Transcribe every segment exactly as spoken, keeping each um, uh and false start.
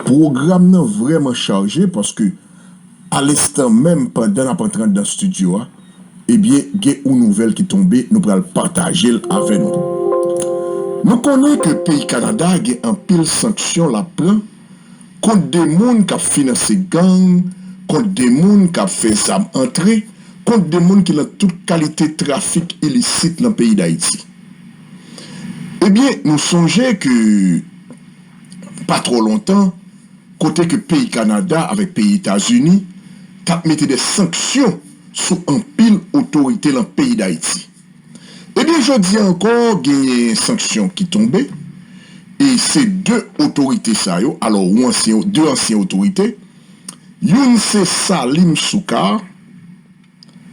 Pwogram nan vrèman chaje paske alenstan menm pandan n ap antre anndan estidyo a, ebyen, gen yon nouvèl ki tonbe, nou pral pataje l avè nou. Nou konnen ke peyi Kanada gen anpil sanksyon l ap pran kont de moun k ap finanse gang, kont de moun k ap fè zam antre, kont de moun ki lan tout kalite trafik ilisit lan peyi Dayiti. Ebyen, nou sonje ke pa twò lontan, kote ke peyi Kanada avèk peyi Etazini t ap mete de sanksyon sou anpil otorite lan peyi Dayiti. Ebyen, jodi a ankò, genyen sanksyon ki tonbe, e se de otorite sa yo, alò, yon ansyen, de ansyen otorite, youn se Salim Soukar,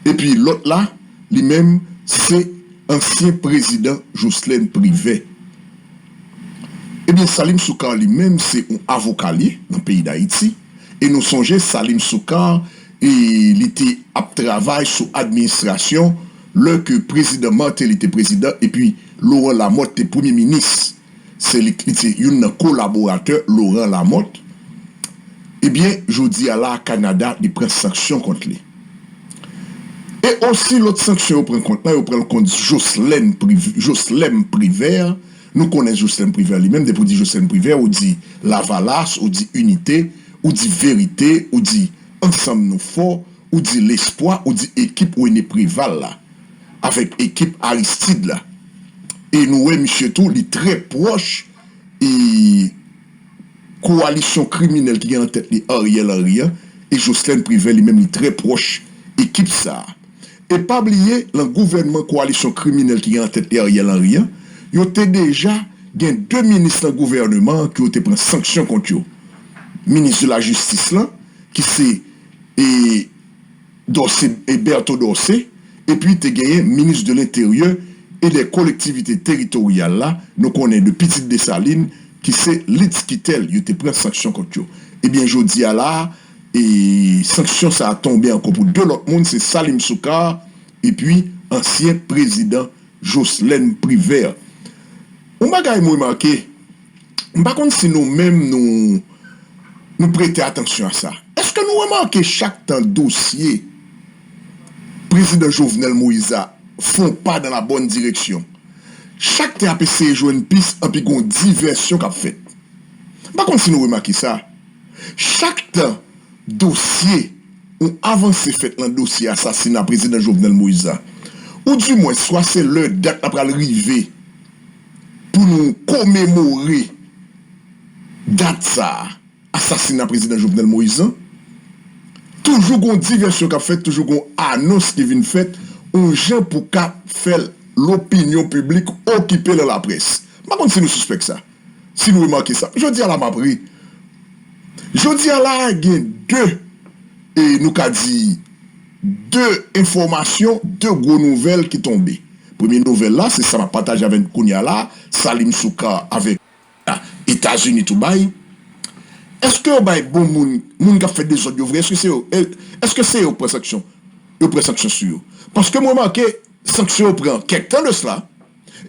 epi lòt la, li menm, se ansyen prezidan Jocelerme Privert. Ebyen, Salim Soukar li menm, se yon avoka li ye nan peyi Dayiti. E nou sonje, Salim Soukar, e li te ap travay sou administrasyon lè ke prezidan Martelly te prezidan, epi Laurent Lamothe te premye minis. Se li, li te youn nan kolaboratè Laurent Lamothe. Ebyen, jodi a la, Kanada, li pran sanksyon kont li. E osi, lòt sanksyon yo pran kont lan, yo pran l kont Jocelerme Priv-, Jocelerme Privert. Nou konnen Jocelerme Privert li menm, depi w di Jocelerme Privert, ou di Lavalas, ou di Inite, ou di Verite, ou di Ansanm Nou Fò, ou di Lespwa, ou di ekip René Préval la, avèk ekip Aristide la. E nou wè misye tou, li trè pwòch e kowalisyon kriminèl ki gen nan tèt li Ariel Henry an, e Jocelerme Privert li menm li trè pwòch ekip sa a. E pa bliye, lan gouvènman kowalisyon kriminèl ki gen nan tèt li Ariel Henry an, yo te deja gen de minis lan gouvèneman an ke yo te pran sanksyon kont yo. Minis de la jistis lan, ki se, e, Dorcé, e, Berto Dorcé, epi te genyen minis de lenteryè e dè kolektivite teritoryal la, nou konnen de Pitit Desalin, ki se Litz Quitel, yo te pran sanksyon kont yo. Ebyen, jodi a la, e, sanksyon sa a tonbe ankò pou de lòt moun, se Salim Soukar, epi ansyen prezidan Jocelerme Privert. Yon bagay m remake, m pa konn si nou menm nou, nou prete atansyon a sa. Èske nou remake chak tan dosye prezidan Jovenel Moïse a fè yon pa dans la bonne direction, chak tan y ap eseye jwenn pis, anpi gen yon divèsyon k ap fèt? M pa konn si nou remake sa. Chak tan dosye, yon avanse fèt lan dosye asasina prezidan Jovenel Moïse la, oudimwens, swa se lè dat la pral rive pou nou komemore dat sa a, asasina prezidan Jovenel Moïse lan, toujou gon divèsyon k ap fèt, toujou gon anons ki vin fèt, yon jan pou ka fè lopinyon piblik okipe lan laprès. M pa konn si nou sispèk sa, si nou remake sa. Jodi a la, m ap ri. Jodi a la, gen de, e nou ka di, de enfòmasyon, de gwo nouvèl ki tonbe. Premye nouvèl la, se sa m ap pataje avè n kounye a la, Salim Soukar avèk Etazini tou bay. Èske yo bay bon moun, moun k ap fè dezòd yo vre? Èske se yo, e, èske se yo k pran sanksyon? Yo pran sanksyon sou yo. Paske m remake, sanksyon yo pran kèk tan de sila,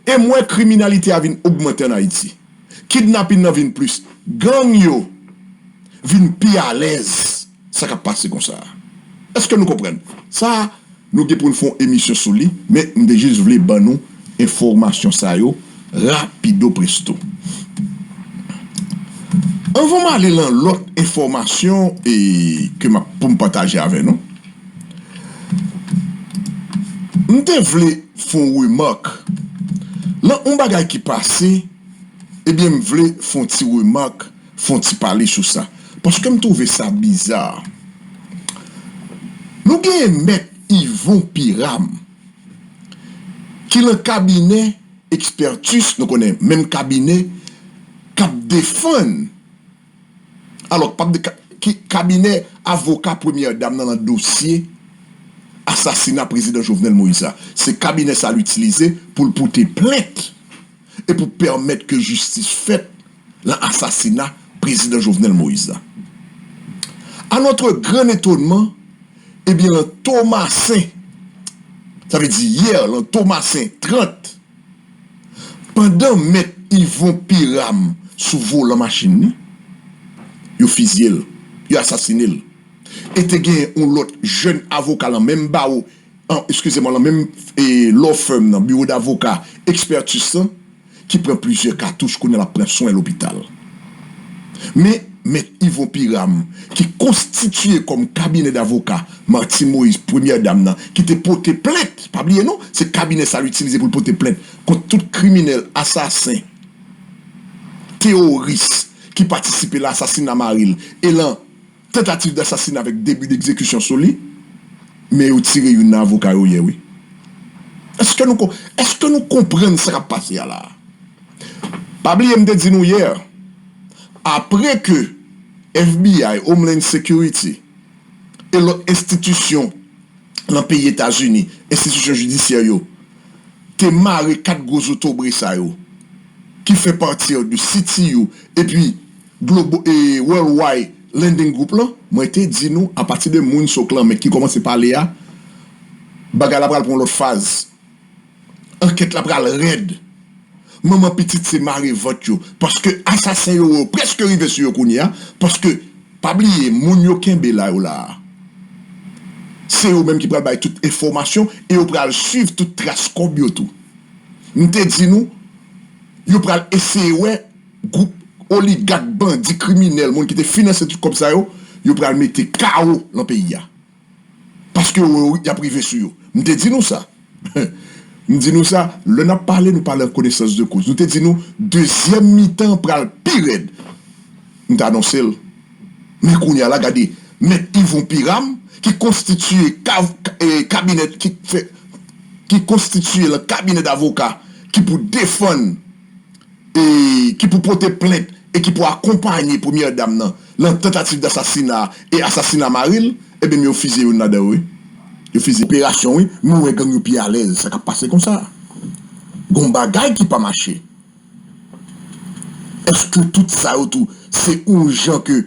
e m wè kriminalite a vin ogmante ann Ayiti. Kidnapin nan vin plis. Gang yo vin pi alèz. Sa k ap pase konsa a? Èske nou konprann? Sa a, nou gen pou n fè yon emisyon sou li, men m te jis vle ban nou enfòmasyon sa yo rapido presto. Anvan m ale lan lòt enfòmasyon e ke m ap, pou m pataje avè nou, m te vle fè yon remak. Lan yon bagay ki pase, ebyen, m vle fè yon ti remak, fè yon ti pale sou sa. Paske m twouve sa biza. Nou genyen mèt Yvon Piram, ki lan kabinè ekspètis, nou konnen menm kabinè, k ap defann, alò, k p ap de-, ka-, ki, kabinè avoka premyè dam nan lan dosye asasina prezidan Jovenel Moïse la. Se kabinè sa l itilize pou l pote plent e pou pèmèt ke jistis fèt lan asasina prezidan Jovenel Moïse la. À notre grand étonnement, ebyen, lan Tomasen, sa vle di yè, lan Tomasen trant, pandan mèt Yvon Piram sou volan machin li, yo fizye l, yo asasine l. E te gen yon lòt jèn avoka lan menm bawo, an, eskize mwen, lan menm, e, law firm nan, biwo davoka Expertus lan, ki pran plizyè katouch kounye a l ap pran swen lopital. Men, Mèt Yvon Pyram, ki konstitiye kòm kabinè davoka Martine Moïse, premyè dam nan, ki te pote plent, pa bliye non, se kabinè sa l itilize pou l pote plent kont tout kriminèl, asasen, teworis ki patisipe nan asasina mari l e lan tantativ dasasina avèk debi degzekisyon sou li, men yo tire youn nan avoka yo yè, wi. Èske nou, èske nou konprann sa k ap pase a la a? Pa bliye m te di nou yè, apre ke F B I, Homeland Security e lòt enstitisyon lan peyi Etazini, enstitisyon jidisyè yo, te mare kat gwo zotobre sa yo, ki fè pati de C T U epi Globo, e, Worldwide Lending Group lan, mwen te di nou, apati de moun so Clement ki kòmanse pale a, bagay la pral pran yon lòt faz. Ankèt la pral rèd. Manman pitit se mare vant yo. Paske asasen yo, yo prèske rive sou yo kounye a. Paske, pa bliye, moun yo kenbe la yo la a, se yo menm ki pral bay tout enfòmasyon e yo pral swiv tout tras kòb yo tou. M te di nou, yo pral eseye wè gwoup oligak, bandi, kriminèl, moun ki te finanse tout kòb sa yo, yo pral mete kawo lan peyi a. Paske yo, yo, y ap rive sou yo. M te di nou sa. M di nou sa, lè n ap pale, nou pale an konesans de koz. Nou te di nou, dezyèm mitan pral pi rèd. M te anonse l. Men kounye a la, gade, Mèt Yvon Pyram, ki konstitiye kav-, e, kabinè, ki fè, ki konstitiye lan kabinè davoka ki pou defann e ki pou pote plent e ki pou akonpaye premyè dam nan lan tantativ dasasina e asasina mari l, ebyen, yo fizye youn ladan yo, wi. Yo fizye operasyon, wi. Men w wè gang yo pi alèz. Sa k ap pase konsa? Gon bagay ki pa mache. Èske tout sa yo tou, se yon jan ke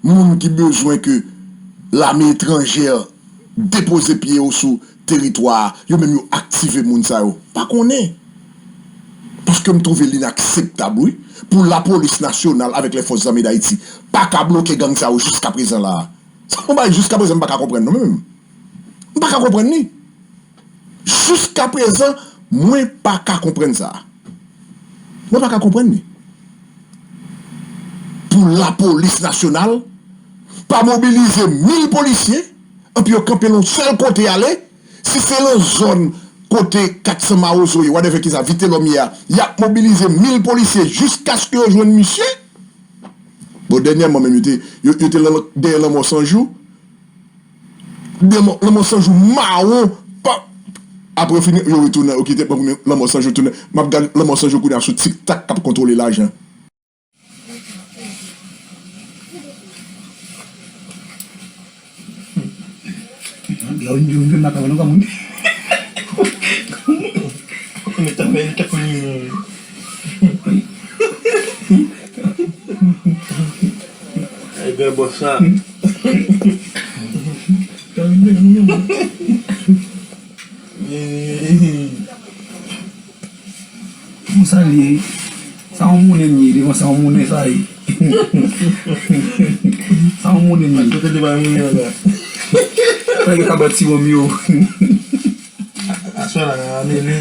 moun ki bezwen ke lame etranjè depoze pye yo sou teritwa a, yo menm yo aktive moun sa yo? Pa konnen. Paske m twouve l inakseptab, wi, pou Lapolis Nasyonal avèk Lèfòs Zame Dayiti pa ka bloke gang sa yo jiskaprezan la a. Sa yon bagay jiskaprezan m pa ka konprann non, mwen menm. M pa ka konprann li. Jiskaprezan, mwen pa ka konprann sa. Mwen pa ka konprann li. Pou Lapolis Nasyonal pa mobilize mil polisye, epi yo kanpe nan yon sèl kote ale, si se nan zòn kote kat san Mawozo ye, whatever ki sa, Vitelòm ye a, y ap mobilize mil polisye jiskaske yo jwenn misye. Bon, dènyèman menm, yo te, yo, yo te lan-, dèyè Lanmò San Jou. Dèyè Lanmò San Jou mawon, pa, apre yo fini, yo retounen, yo kite pran premye Lanmò San Jou tounen. M ap gade Lanmò San Jou kounye a sou TikTok k ap kontwole lajan. Yo, yo, yo, nan kawon, nan kawon. Mwen tanmen li tankou li. Ay, bèl bòs sa. Konsa l ye. Sa yon mounen ye, devan sa yon mounen sa ye. Sa yon mounen ye. Kote li bay mounen la? Sa yo ka bati wòm yo. Aswè la, nan mele.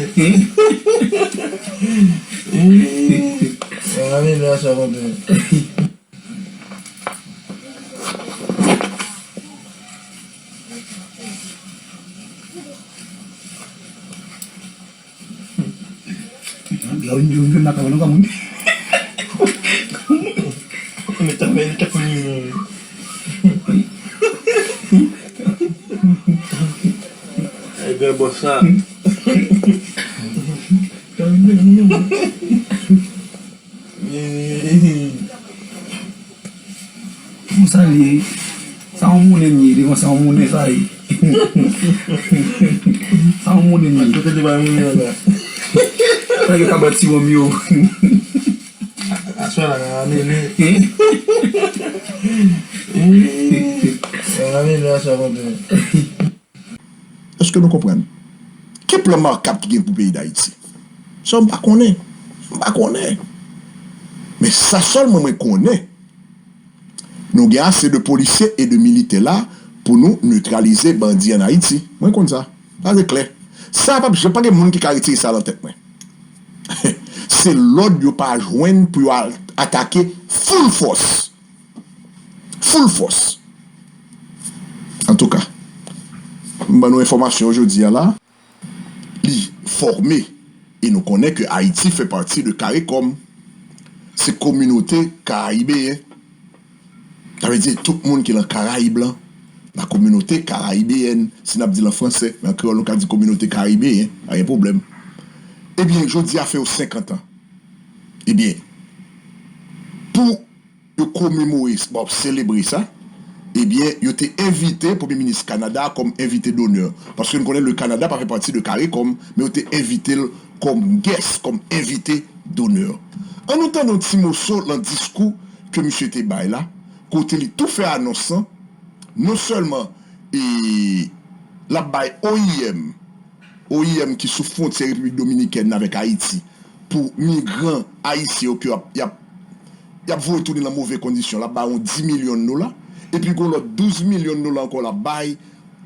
Nan mele aswè konpè. Yo, yo, yo, nan kawon, nan kawon. Mwen tanmen li tankou li. Ay, bèl bòs sa. Konsa l ye. Sa yon mounen ye, devan sa yon mounen sa ye. Sa yon mounen ye. Kote li bay mounen la? Sa yo ka bati wòm yo. Aswè la, nan mele. Nan mele aswè konpè. Èske nou konprann? Ki plan makab ki gen pou peyi Dayiti? Sa m pa konnen. M pa konnen. Men sa sèlman mwen konnen. Nou gen ase de polisye e de militè la pou nou netralize bandi ann Ayiti. Mwen konn sa. Sa se klè. Sa p ap janm, pa gen moun ki ka retire sa nan tèt mwen. Se lòd yo pa jwenn pou yo al atake full fòs. Full fòs. Antouka, m ban nou enfòmasyon yo jodi a la. Li fòme, e nou konnen ke Ayiti fè pati de CARICOM. Se kominote karayibeyen. Sa vle di tout moun ki lan Karayib lan, la communauté caribéenne, si n ap di l an fransè, men an kreyòl nou ka di kominote karayibeyen, pa gen pwoblèm. Ebyen, jodi a fè yo senkant an. Ebyen, pou yo komemore, bon, selebre sa, ebyen, yo te envite Premye Minis Kanada a kòm envite donè. Paske n konnen le Kanada pa fè pati de CARICOM, men yo te envite l kòm guest, kòm envite donè. An nou tande yon ti moso lan diskou ke misye te bay la, kote li tou fè anons lan, non sèlman e, l ap bay O I M, O I M ki sou fwontyè Repiblik Dominikèn avèk Ayiti, pou migran ayisyen yo ke y ap, y ap, y ap voye tounen lan move kondisyon, l ap bay yon dis milyon dola, epi gen yon lòt douz milyon dola ankò l ap bay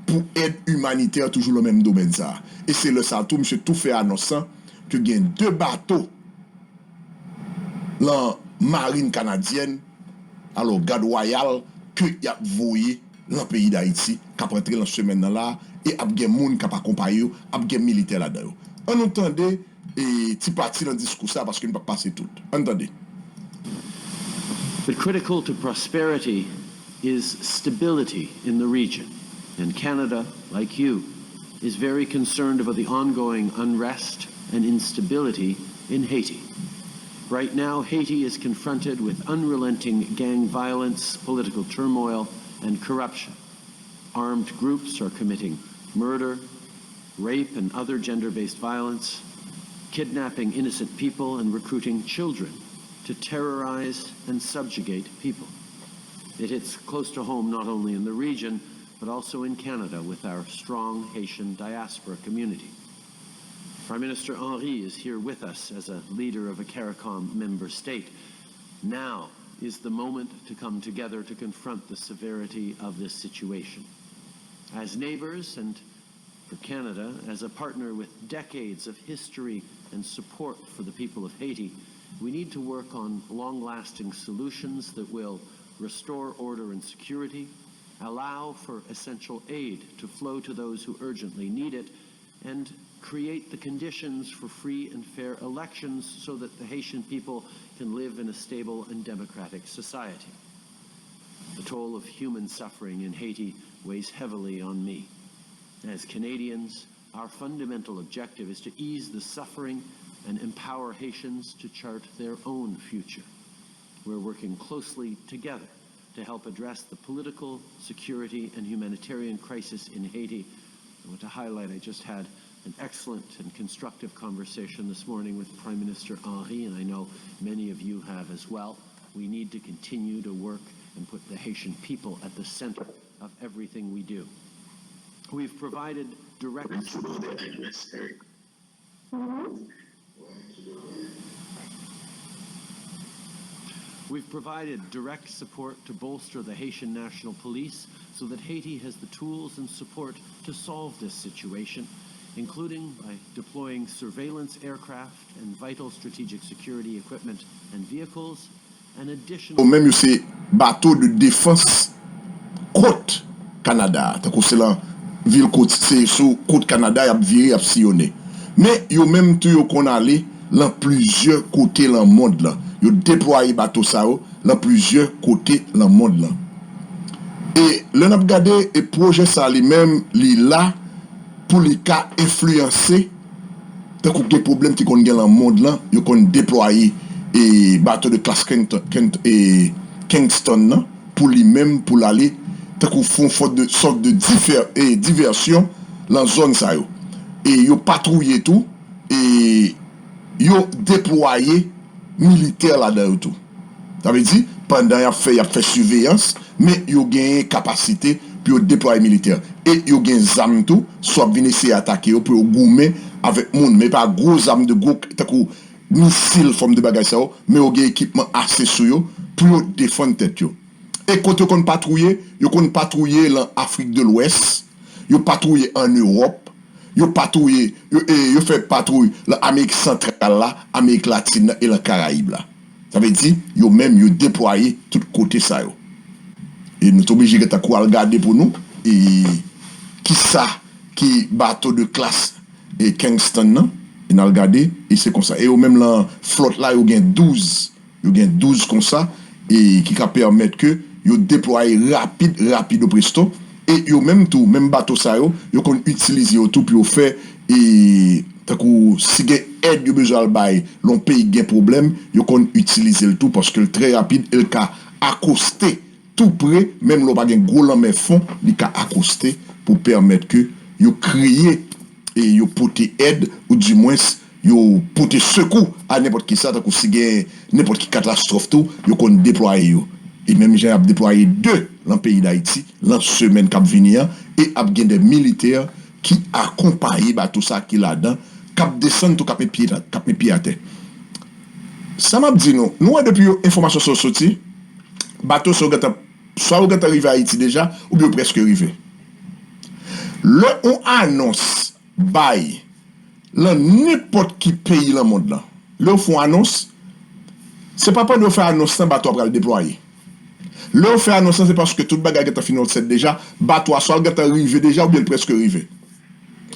pou èd imanitè toujou lan menm domèn sa a. E se lè sa a tou, misye tou fè anons lan ke gen de bato lan marin kanadyèn, alò gad wayal, ke y ap voye lan peyi Dayiti, k ap antre lan semèn nan la, e ap gen moun k ap akonpaye yo, ap gen militè ladan yo. An nou tande e, ti pati lan diskou sa a, paske n p ap pase tout. An n tande. But critical to prosperity is stability in the region, and Canada, like you, is very concerned about the ongoing unrest and instability in Haiti. Right now, Haiti is confronted with unrelenting gang violence, political turmoil, and corruption. Armed groups are committing murder, rape, and other gender based violence, kidnapping innocent people, and recruiting children to terrorize and subjugate people. It hits close to home not only in the region, but also in Canada with our strong Haitian diaspora community. Prime Minister Henry is here with us as a leader of a CARICOM member state. Now is the moment to come together to confront the severity of this situation. As neighbors and for Canada, as a partner with decades of history and support for the people of Haiti, we need to work on long lasting solutions that will restore order and security, allow for essential aid to flow to those who urgently need it, and create the conditions for free and fair elections so that the Haitian people can live in a stable and democratic society. The toll of human suffering in Haiti weighs heavily on me. As Canadians, our fundamental objective is to ease the suffering and empower Haitians to chart their own future. We're working closely together to help address the political, security, and humanitarian crisis in Haiti. I want to highlight I just had an excellent and constructive conversation this morning with Prime Minister Henry, and I know many of you have as well. We need to continue to work and put the Haitian people at the center of everything we do. We've provided direct We've provided direct support to bolster the Haitian National Police so that Haiti has the tools and support to solve this situation, including by deploying surveillance aircraft and vital strategic security equipment and vehicles, an additional Yo menm yo se bato de defans kot Kanada a, tankou se lan vil kot, se sou kot Kanada y ap vire, y ap siyonnen. Men yo menm tou yo konn ale lan plizyè kote lan mond lan. Yo deplwaye bato sa yo lan plizyè kote lan mond lan. E lè n ap gade e pwojè sa li menm li la pou li ka enfliyanse, tankou gen pwoblèm ki konn gen lan mond lan, yo konn deplwaye e bato de klas Kingston nan pou li menm pou l ale tankou fè yon sòt de sòt de divèsyon lan zòn sa yo. E yo patwouye tou e yo deplwaye militè ladan yo tou. Sa vle di pandan y ap fè y ap fè siveyans, men yo genyen kapasite pou yo deplwaye militè. E yo gen zam tou, si w ap vin eseye atake yo pou yo goumen avèk moun. Men pa gwo zam de gwo tankou misil, fòm de bagay sa yo, men yo gen ekipman ase sou yo pou yo defann tèt yo. E kote yo konn patwouye? Yo konn patwouye lan Afrik de Lwès, yo patwouye ann Ewòp, yo patwouye, yo, e, yo fè patwouy lan Amerik Santral la, Amerik Latin nan e lan Karayib la. Sa vle di, yo menm, yo deplwaye tout kote sa yo. E nou t oblije gentan kou al gade pou nou, e kisa ki bato de klas e Kingston nan, e n al gade, e se konsa. E yo menm lan flòt la, yo gen douz, yo gen douz konsa, e ki ka pèmèt ke yo deplwaye rapid, rapido presto, e yo menm tou, menm bato sa yo, yo konn itilize yo tou pou yo fè, e tankou si gen èd yo bezwen al bay, lè yon peyi gen pwoblèm, yo konn itilize l tou, paske l trè rapid, e l ka akoste tou pre, menm lè w pa gen gwo lanmè fon, li ka akoste pou pèmèt ke yo kreye e yo pote èd, oudimwens, yo pote sekou a nenpòt ki sa, tankou si gen nenpòt ki katastwòf tou, yo konn deplwaye yo. E menm jan y ap deplwaye de lan peyi Dayiti, lan semèn k ap vini an, e ap gen de militè ki akonpaye bato sa ki ladan, k ap desann tou, k ap met pye, k ap met pye atè. Sa m ap di nou, nou wè depi yo enfòmasyon sa yo soti, bato sa yo gentan, swa yo gentan rive Ayiti deja, oubyen yo prèske rive. Lè yon anons bay lan nenpòt ki peyi lan mond lan, lè yo fè yon anons, se pa pandan yo fè anons lan bato a pral deplwaye. Lè yo fè anons lan, se paske tout bagay gentan fin sèt deja, bato a swa l gentan rive deja oubyen l prèske rive.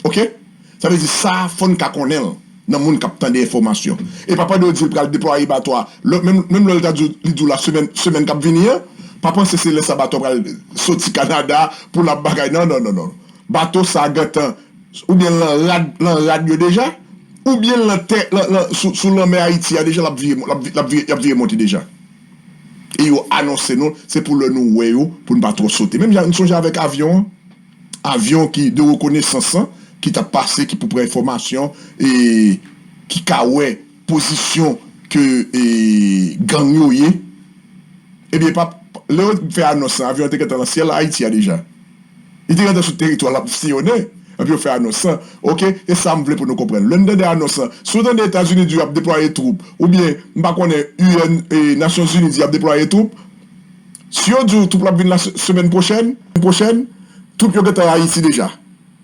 Oke? Sa vle di sa, fò n ka konnen l nan moun k ap tande enfòmasyon. E pa pandan yo di l pral deplwaye bato a, lè, menm, menm lè l ta di w, li di w la semèn, semèn k ap vini an, pa panse se lè sa bato a pral soti Kanada pou l ap bagay. Non, non, non, non. Bato sa gentan, oubyen l lan rad, lan rad yo deja, oubyen l lan tè, lan, lan, sou, sou lanmè Ayiti a deja, l ap vire, l ap vi-, l ap vire, y ap vire monte deja. E yo anonse nou, se pou lè nou wè yo, pou n pa twò sote. Menm jan, n sonje avèk avyon an, avyon ki de rekonesans lan, ki t ap pase, ki pou pran enfòmasyon, e ki ka wè pozisyon ke, e, gang yo ye. Ebyen, pa, lè yo fè anons lan, avyon an te gentan lan syèl Ayiti a deja. Li te gentan sou teritwa l ap siyonnen, epi yo fè anons lan. Oke? E sa m vle pou nou konprann. Lè n tande anons lan, si w tande Etazini di y ap deplwaye twoup, oubyen, m pa konnen, U N, e, Nasyonzini di y ap deplwaye twoup, si yo di w twoup la ap vin la se-, semèn pwochèn, pwochèn, twoup yo gentan Ayiti deja.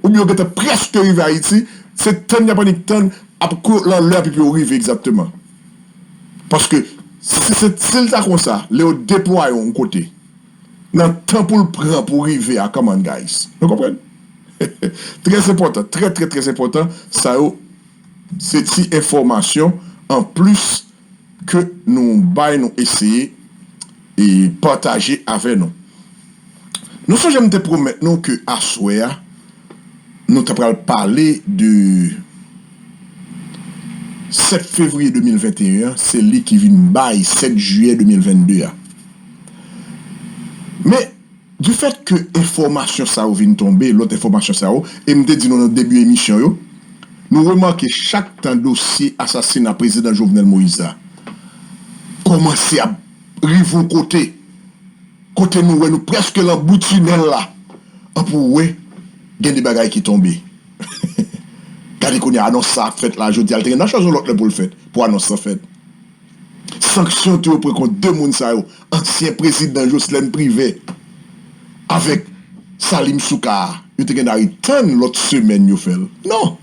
Oubyen yo gentan prèske rive Ayiti, se tann y ap annik tann, ap kou lan lè epi pou yo rive egzakteman. Paske si, si, si l ta konsa, lè yo deplwaye yon kote, nan tan pou l pran pou rive a, come on, guys. Nou konprann? Trè enpòtan, trè, trè, trè enpòtan, sa yo, se ti enfòmasyon an plis ke nou bay, nou eseye e pataje avè nou. Nou sonje m te pwomèt nou ke aswè a, nou ta pral pale de sèt fevriye de mil venteyen an, se li ki vin bay sèt jiyè de mil vennde a. Men, difèt ke enfòmasyon sa yo vin tonbe, lòt enfòmasyon sa yo, e m te di nou nan debi emisyon yo, nou remake chak tan dosye asasina prezidan Jovenel Moïse la kòmanse ap rive yon kote, kote nou wè nou prèske lan bout tinèl la, anpi w wè gen de bagay ki tonbe. Gade kounye a, anons sa ap fèt la jodi a, l te gen nan chwazi yon lòt lè pou l fèt, pou anons lan fèt. Sanksyon tou yo pran kont de moun sa yo, ansyen prezidan Jocelerme Privert avèk Salim Soukar, yo te gen dare tann lòt semèn yo fè l. Non.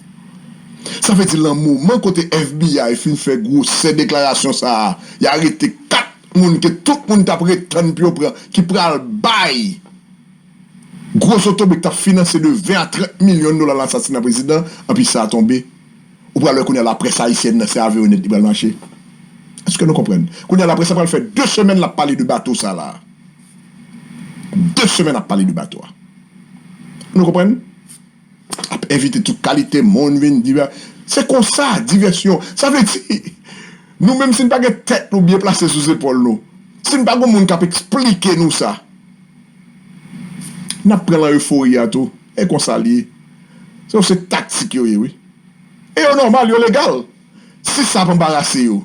Sa vle di lan moman kote F B I fin fè gwosè deklarasyon sa a, y arete kat moun ke tout moun t ap ret tann pou yo pran, ki pral bay gwo zotobre ki t ap finanse de ven a trant milyon dola lan asasina prezidan, anpi sa a tonbe. Ou pral wè kounye a laprès ayisyèn nan se avè yo nèt li pral mache. Èske nou konprann? Kounye a laprès la pral fè de semèn l ap pale de bato sa la. De semèn ap pale de bato a. Nou konprann? Ap envite tout kalite moun vin di, se konsa, divèsyon. Sa vle di, nou menm si n pa gen tèt nou byen plase sou zepòl nou, si n pa gen moun k ap eksplike nou sa, n ap pran lan efori a tou. E konsa l ye. Se yon se taktik yo ye, wi. E yo nòmal, yo legal. Si sa ap anbarase yo.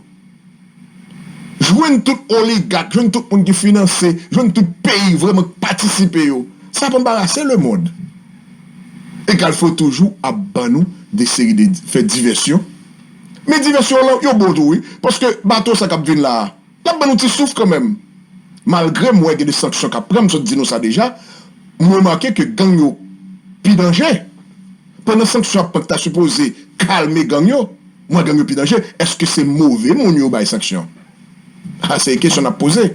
Jwenn tout oligak, jwenn tout moun ki finanse, jwenn tout peyi vrèman k patisipe yo. Sa ap anbarase lemonn. E Kalfo toujou ap ban nou de seri de fè divèsyon. Men divèsyon lan, yo bon tou, wi. Paske bato sa k ap vin la a, l ap ban nou ti souf kanmenm. Malgre m wè gen de sanksyon k ap pran, m sot di nou sa deja, m remake ke gang yo pi danje. Pandan sanksyon ap pran ki ta sipoze kalme gang yo, m wè gang yo pi danje. Èske se move moun yo bay sanksyon? A, se kesyon n ap poze.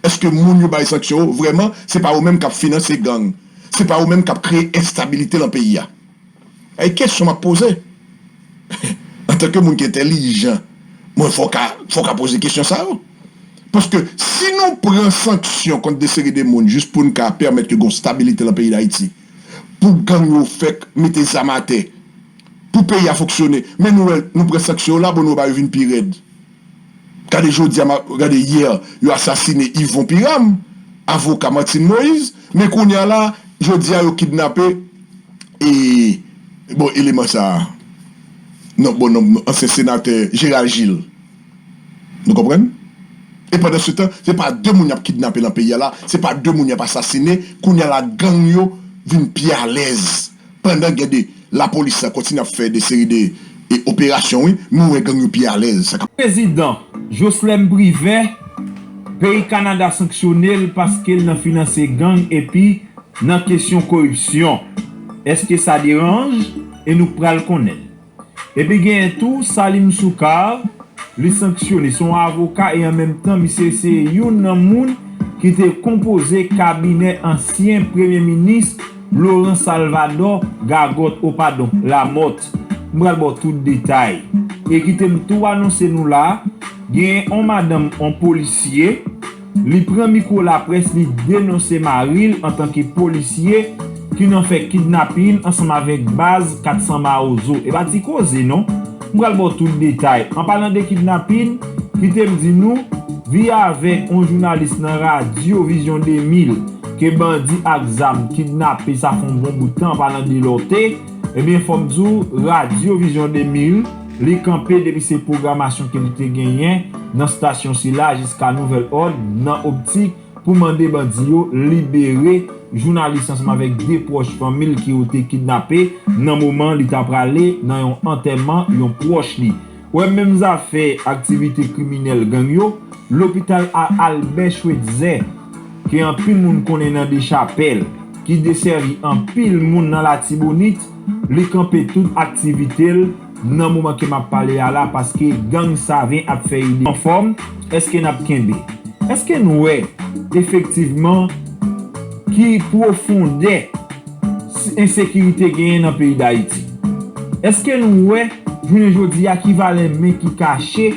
Èske moun yo bay sanksyon yo, vrèman, se pa yo menm k ap finanse gang? Se pa yo menm k ap kreye enstabilite nan peyi a? E kesyon m ap poze. Antanke moun ki entèlijan, mwen fò w ka, fò w ka poze kesyon sa yo. Paske si nou pran sanksyon kont de seri de moun jis pou n ka pèmèt ke gen stabilite nan peyi Dayiti, pou gang yo fèk mete zam atè, pou peyi a fonksyone, men nou wè, nou pran sanksyon yo la, bon, nou ba yo vin pi rèd. Gade jodi a, gade yè, yo asasine Yvon Piram, avoka Martine Moïse, men kounye a la, jodi a yo kidnape, e, bon, eleman sa a. Non, bon, non, non, ansyen senatè Gérald Gilles. Nou konprann? E pandan se tan, se pa de moun y ap kidnape nan peyi a la, se pa de moun y ap asasine, kounye a la gang yo vin pi alèz. Pandan gen de lapolis la kontinye ap fè de seri de e, operasyon, wi, nou wè gang yo pi alèz. Sa k ap Prezidan Jocelerme Privert, peyi Kanada sanksyone l paske l nan finanse gang epi nan kesyon koripsyon. Èske sa deranje? E nou pral konnen l. Epi genyen tou Salim Soukar, li sanksyone, se yon avoka e an menm tan misye se youn nan moun ki te konpoze kabinè ansyen premye minis Laurent Salvador Gagòt, o padon, Lamòt. M pral ba w tout detay. E kite m tou anonse nou la, genyen yon madanm, yon polisye, li pran mikwo laprès, li denonse mari l antanke polisye ki nan fè kidnapin ansanm avèk baz kat san Mawozo. E pa ti koze non. M pral ba w tout detay. An palan de kidnapin, kite m di nou, vi avèk yon jounalis nan Radyo Vizyon de mil ke bandi ak zam kidnape, sa fè yon bon bout tan, an palan de Lòte, ebyen, fò m di w, Radyo Vizyon de mil, li kanpe depi se pwogramasyon ke li te genyen nan estasyon sila jiska nouvèl òd nan optik pou mande bandi yo libere jounalis ansanm avèk de pwòch fanmi l ke yo te kidnape nan moman li ta prale nan yon antèman yon pwòch li. Wè menm zafè aktivite kriminèl gang yo, lopital a Albert Schweitzer, ke anpil moun konnen nan Dechapèl, ki desèvi anpil moun nan Latibonit, li kanpe tout aktivite l nan moman ke m ap pale a la, paske gang Saven ap fè ide anfòm. Èske n ap kenbe? Èske n wè efektivman ki pwofondè ensekirite genyen nan peyi Dayiti? Èske nou wè, jounen jodi a, ki valè men ki kache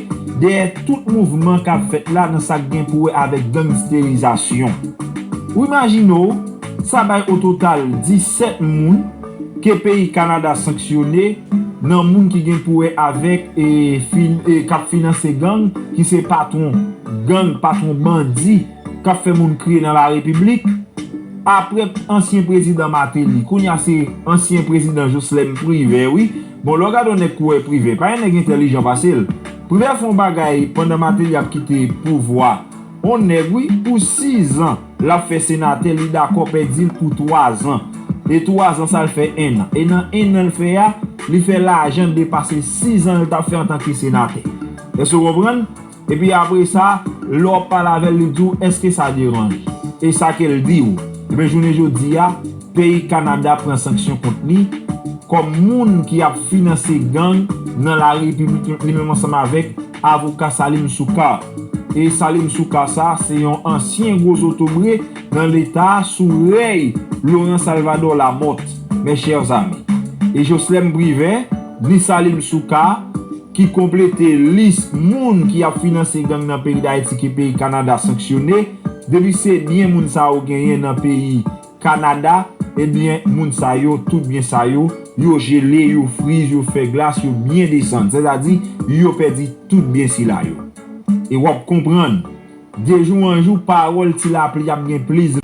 dèyè tout mouvman k ap fèt la nan sa k gen pou wè avèk gangsterizasyon? Ou imajine w, sa bay ototal disèt moun ke peyi Kanada sanksyone nan moun ki gen pou wè avèk, e, fin-, e, k ap finanse gang, ki se patwon gang, patwon bandi, k ap fè moun kriye nan larepiblik. Apre ansyen prezidan Martelly, kounye a se ansyen prezidan Jocelerme Privert, wi. Bon, lè w gade yon nèg koulè Privert, pa gen nèg entèlijan pase l. Privert fè yon bagay pandan Martelly ap kite pouvwa. On nèg, wi, pou sizan, l ap fè senatè, li dakò pèdi l pou twazan. E twazan sa, l fè ennan. E nan ennan l fè a, li fè lajan depase sizan l t ap fè antanke senatè. Èske w konprann? Epi apre sa, lè w ap pale avè l, li di w, èske sa deranje? E sa ke l di w. Ebyen, jounen jodi a, peyi Kanada pran sanksyon kont li kòm moun ki ap finanse gang nan larepiblik, li menm ansanm avèk avoka Salim Soukar. E Salim Soukar sa, se yon ansyen gwo zotobre nan leta sou rèy Laurent Salvador Lamothe, mes chers amis. E Jocelerme Privert, ni Salim Soukar, ki konplete lis moun ki ap finanse gang nan peyi Dayiti ke peyi Kanada sanksyone. Depi se byen moun sa yo genyen nan peyi Kanada, ebyen, moun sa yo, tout byen sa yo, yo jele, yo friz, yo fè glas, yo byen desann. Sètadi, yo pèdi tout byen sila yo. E w ap konprann, de jou an jou, pawòl ti lapli ap gen plis